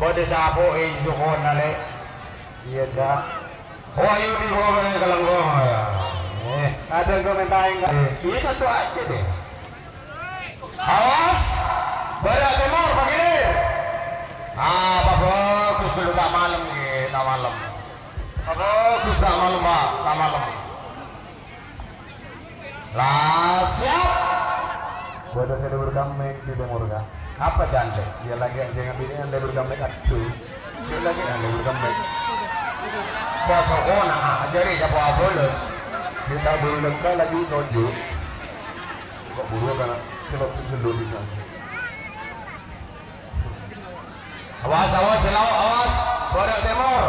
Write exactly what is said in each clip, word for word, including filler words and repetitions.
Bâdâ sapo è jokona, Lè'? Iyâ, Kak. Oh, ayo, di bawah kalangkong, ya. Eh, ada yang komentar enggak? Iya, satu aja deh. Awas, Barat Timur, Pak Gilir. Ah, Pak, bagus dulu, tak malam, ya, tak malam. Pak, bagus, tak malam, Pak, tak malam. Lah, siap. Bâdâ sè lebur kammèng di timur, Kak. Apa, Jan, Lè'? Iyâ, lagi yang jangan ini yang lebur kammèng, aduh. Iyâ, lagi yang lebur kammèng. Bâso kona, ah, jari sapa abulus? Kita buru lengka lagi tonjok. Kok buru, Kak? Coba dulu di sana. Awas, awas, selalu awas. Barat Timur.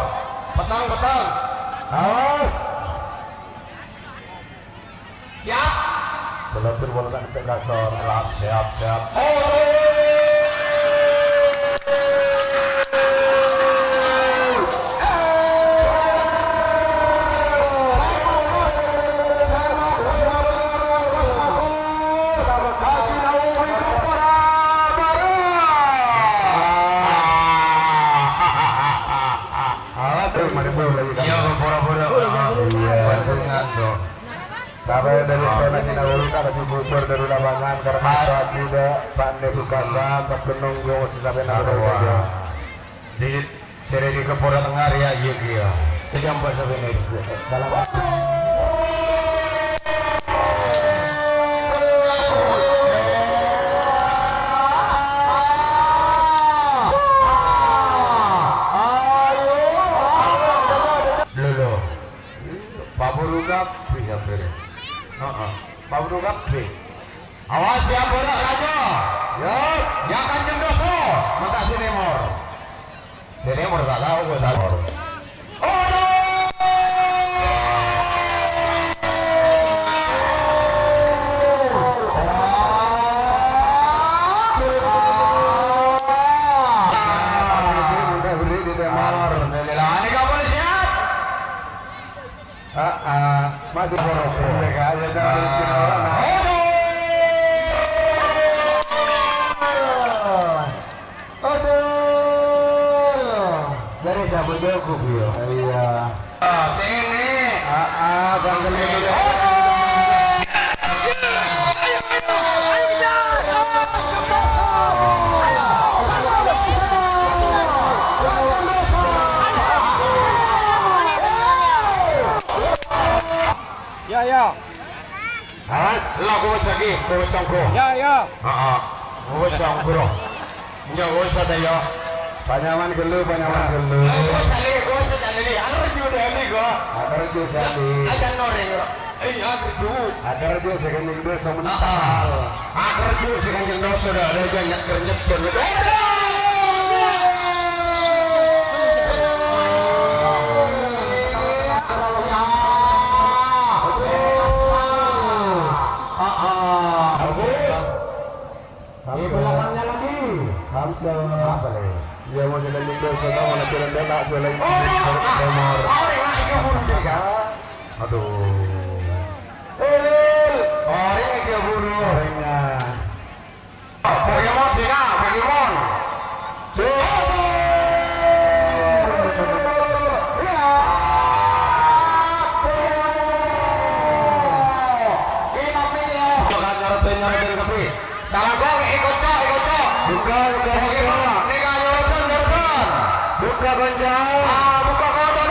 Petang, petang. Awas. Siap. Pelantur bola tak kena kasar. Siap, siap, siap. Oh. Awas, mari, mari, lagi. Iya, pura-pura. Iya. Perhubungan, tuh. Sampai dari sekolah Cina Wali, tak kasih bubar dari lapangan karena pagi dah, Pak Nebukasa, tak penunggu, masih sampai nunggu. Di Sèrè di Kepora Tengnga rèya, iyâ kèya. Sè jhâmbhâ sabâna. Dalam. Lho, lho. Paburu kabbhi, sabbhâr. Heeh. Paburu kabbhi. Awas, ya, bârâ' raja. Ya. Ya, Kanjeng Doso. Mata sini, Mor. Jadi, menurut aku, gue tahu. Alhamdulillah, ini kapan siap? Ah, ah, masih borok. Iya, kan? Iya, kan? Nah. Aduh. Aduh. Dari siapa jago, Bro? Iya. Ah, sini. Ah, ah, Bang Gembel. Ya, ya. Awas, la kosong lagi, kosong, Bro. Ya, ya. Heeh. Kosong, Bro. Enjâ' kosong, ya. Panyaman ghâllu, panyaman ghâllu. Ayo, kosong lagi, kosong lagi. Akhir juga nih, kok. Akhir juga nih. Ada noreng, kok. Eh, akhir juga. Akhir juga, second itu, semental. Heeh. Akhir juga, second itu, sudah ada banyak kerja, banyak. Di belakangnya lagi. Hamsa. Apa lagi? Ya, mau jalan minggu, saya mau jalan dana, jalan nomor. Aduh. Orèng lagi buru. Orèngnya. Pokemon sih, Kak, Pokemon. Jangan nyorot, nyorot, nyorot, tapi. Salah gol, ikut, Cok, ikut, Cok. Buka, buka, buka. Ini kan nyorot, nyorot. Buka, Gonjang. Ah, buka, Gonjang.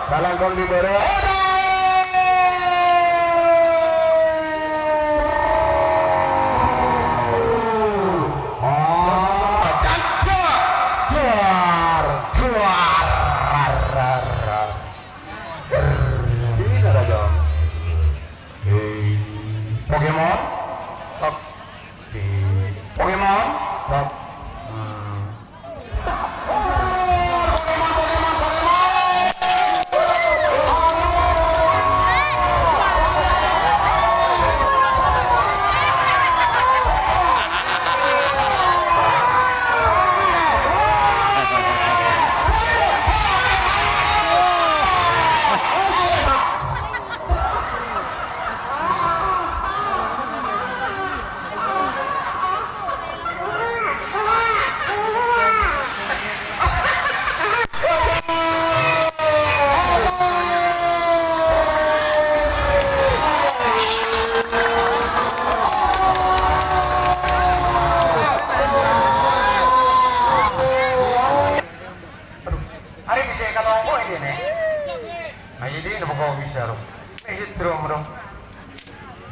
Kalangkong di bârâ'. Oh, dan duar, duar, duar. Ini ada dong. Hei, Pokemon. Oke. Pokemon. Hmm.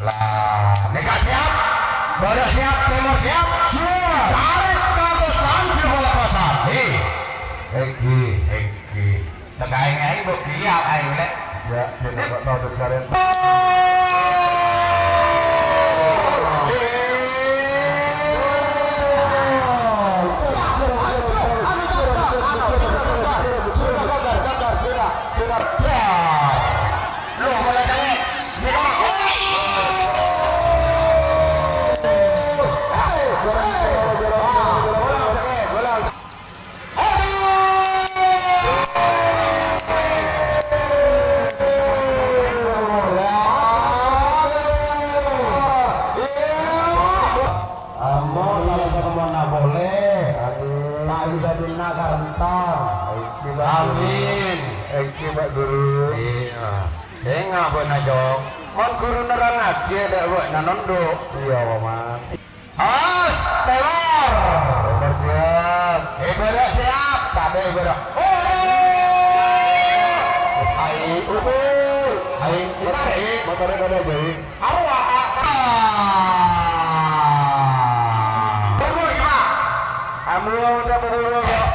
Lah, nèka siap. Bârâ' siap, tèmor siap. Siap. Tarèk katos tanjung bola pasar. He. Èngghi. Èngghi. Tèka aèng-aèng, Bu, kèya aèng, Lè'. Ya, dia dapat tahu besar ya. Amor salah satu mana boleh. Amin. Pak Yuda Bina Karentan. Amin. Thank you, Pak Guru. Iya. Sènga' bâ'na, Jok. Mon guru nerrangngaghi, dâ' bâ'na nondhu'. Iya, Paman. Os, tèmor. Tèmor siap. È bârâ' siap. Taḍâ' è bârâ'. Oh. Hai, utuh. Hai, kita, hai. Motornya pada jauh. Awa, a, a. Buru, Pak. Kamu udah buru, yuk.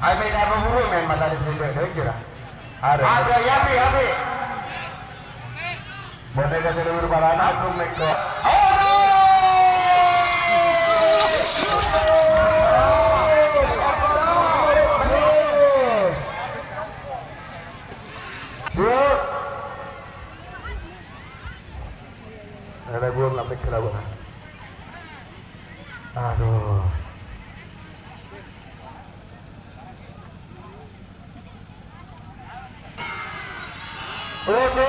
Ayo, minta buru, men, mata di sini, deh, kira. Ada. Ada, ya, Pi, ya, Pi. Boneka sing luwih parana, Bung Meko. Yuk. Ada gua nggak mikir apa. Aduh. Oke,